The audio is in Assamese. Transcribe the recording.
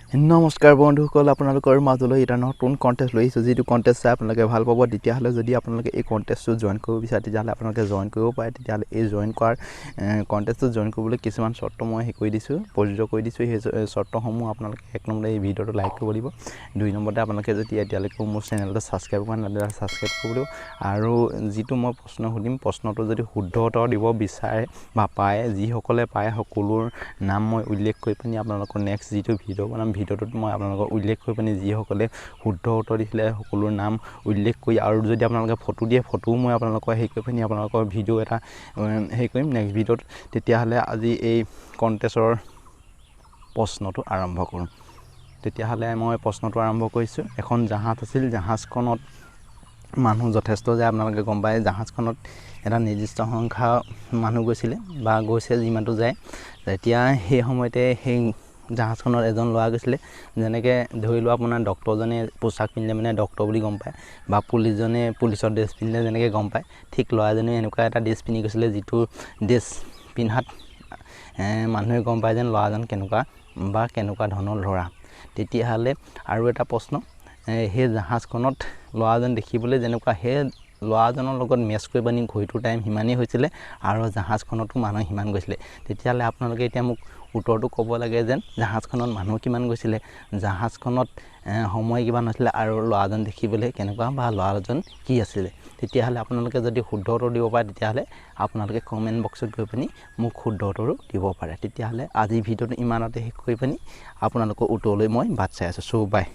নমস্কাৰ বন্ধুসকল, আপোনালোকৰ মাজলৈ এটা নতুন কণ্টেষ্ট লৈ আহিছোঁ, যিটো কণ্টেষ্ট চাই আপোনালোকে ভাল পাব। তেতিয়াহ'লে যদি আপোনালোকে এই কণ্টেষ্টটো জইন কৰিব বিচাৰে, তেতিয়াহ'লে আপোনালোকে জইন কৰিব পাৰে। তেতিয়াহ'লে এই জইন কৰাৰ কণ্টেষ্টটো জইন কৰিবলৈ কিছুমান চৰ্ত মই হেৰি কৰি দিছোঁ, প্ৰযোজ্য কৰি দিছোঁ। সেই চৰ্তসমূহ আপোনালোকে 1 নম্বৰতে এই ভিডিঅ'টো লাইক কৰিব লাগিব, 2 নম্বৰতে আপোনালোকে যদি এতিয়ালৈকে মোৰ চেনেলটো ছাবস্ক্ৰাইব কৰা নাই, তেতিয়াহ'লে ছাবস্ক্ৰাইব কৰিব লাগিব। আৰু যিটো মই প্ৰশ্ন সুধিম, প্ৰশ্নটো যদি শুদ্ধ উত্তৰ দিব বিচাৰে বা পায়, যিসকলে পায় সকলোৰ নাম মই উল্লেখ কৰি পিনি আপোনালোকৰ নেক্সট যিটো ভিডিঅ' বনাম, ভিডিঅ'টোত মই আপোনালোকক উল্লেখ কৰি পিনি যিসকলে শুদ্ধ উত্তৰ দিছিলে সকলোৰ নাম উল্লেখ কৰি, আৰু যদি আপোনালোকে ফটো দিয়ে, ফটোও মই আপোনালোকৰ হেৰি কৰি পিনি আপোনালোকৰ ভিডিঅ' এটা হেৰি কৰিম নেক্সট ভিডিঅ'ত। তেতিয়াহ'লে আজি এই কণ্টেষ্টৰ প্ৰশ্নটো আৰম্ভ কৰোঁ। তেতিয়াহ'লে মই প্ৰশ্নটো আৰম্ভ কৰিছোঁ। এখন জাহাজ আছিল, জাহাজখনত মানুহ যথেষ্ট যায়, আপোনালোকে গম পায়। জাহাজখনত এটা নিৰ্দিষ্ট সংখ্যা মানুহ গৈছিলে বা গৈছে যিমানটো যায়। তেতিয়া সেই সময়তে সেই জাহাজখনত এজন ল'ৰা গৈছিলে। যেনেকৈ ধৰি লোৱা আপোনাৰ ডক্টৰজনে পোচাক পিন্ধিলে মানে ডক্টৰ বুলি গম পায়, বা পুলিচজনে পুলিচৰ ড্ৰেছ পিন্ধিলে যেনেকৈ গম পায়, ঠিক ল'ৰাজনে এনেকুৱা এটা ড্ৰেছ পিন্ধি গৈছিলে যিটো ড্ৰেছ পিন্ধাত মানুহে গম পায় যেন ল'ৰাজন কেনেকুৱা বা কেনেকুৱা ধৰণৰ ল'ৰা। তেতিয়াহ'লে আৰু এটা প্ৰশ্ন, সেই জাহাজখনত ল'ৰাজন দেখিবলৈ যেনেকুৱা, সেই ল'ৰাজনৰ লগত মেচ কৰি পানি ঘড়ীটোৰ টাইম সিমানেই হৈছিলে আৰু জাহাজখনতো মানুহ সিমান গৈছিলে। তেতিয়াহ'লে আপোনালোকে এতিয়া মোক উত্তৰটো ক'ব লাগে যেন জাহাজখনত মানুহ কিমান গৈছিলে, জাহাজখনত সময় কিমান হৈছিলে আৰু ল'ৰাজন দেখিবলৈ কেনেকুৱা বা ল'ৰাজন কি আছিলে। তেতিয়াহ'লে আপোনালোকে যদি শুদ্ধ উত্তৰ দিব পাৰে, তেতিয়াহ'লে আপোনালোকে কমেণ্ট বক্সত গৈ পিনি মোক শুদ্ধ উত্তৰো দিব পাৰে। তেতিয়াহ'লে আজিৰ ভিডিঅ'টো ইমানতে শেষ কৰি পিনি আপোনালোকৰ উত্তৰলৈ মই বাট চাই আছোঁ। চ' বাই।